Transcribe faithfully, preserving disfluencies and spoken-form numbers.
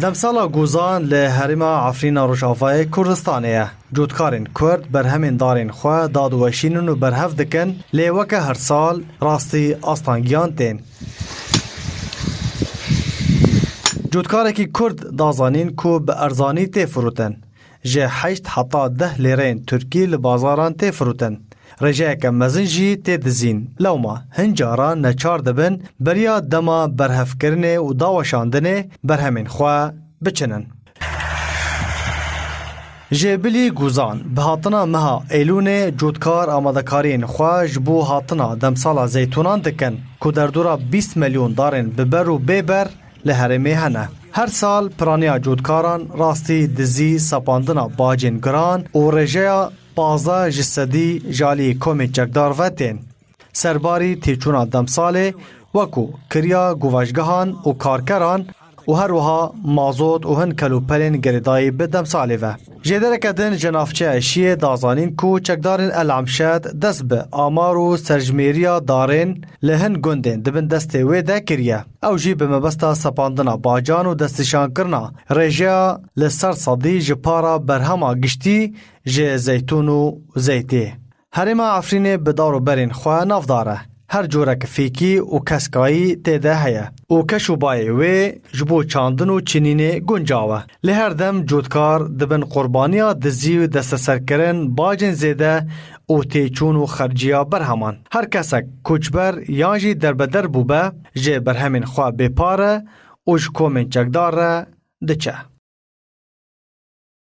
Demsala Gozan li herêma Efrîna Rojavayê Kurdistanê ye. Cotkarên Kurd berhemên darên xwe dadiweşînin û berhev dikin, lê weke her sal rastî astangiyan tên. Cotkarekî Kurd da zanîn ku bi erzanî tê firotin. Ji heşt heta deh lêreyên Tirkî li bazaran tê firotin. Rêjeyeke mezin jî tê dizîn. Lewma hin caran neçar dibin beriya dema berhevkirinê û daweşandinê berhemên xwe biçinin. Ji bilî Gozan, bi hatina meha Êlûnê cotkar amadekariyên xwe ji bo hatina demsala zeytûnan dikin, ku derdora bîst milyon darên bi ber û bê ber li herêmê hene. Her sal piraniya cotkaran rastî dizî, sepandina bacên giran û rêjeya pazdeh ji sedî ji alî komên çekdar ve tên. Serbarî têçûna demsalê wekû kiriya guvaşgehan û karkeran û her wiha mazot û hin kelûpelên girêdayî bi demsalê ve. Jêdereke din ji navçeya Şiyê da zanîn ku çekdarên El Emşet dest bi amar û serjimêriya darên li hin gundên di bin destê wê de kiriye. Ew jî bi mebesta sepandina bacan û destnîşankirina rêjeya li ser sedî ji para berhema giştî ji zeytûn û zeytê. Herêma Efrînê bi dar û berên xwe navdar e. Her corek fêkî û keskayî tê de heye û keş û bayê wê ji bo çandin û çinînê guncaw e. Lê her dem cotkar dibin qurbaniya dizî û desteserkirin bacên zêde û têçûn û xerciya berheman. Her kesek koçber yan jî derbeder bûbe, ji berhemên xwe bêpar e û ji komên çekdar re diçe.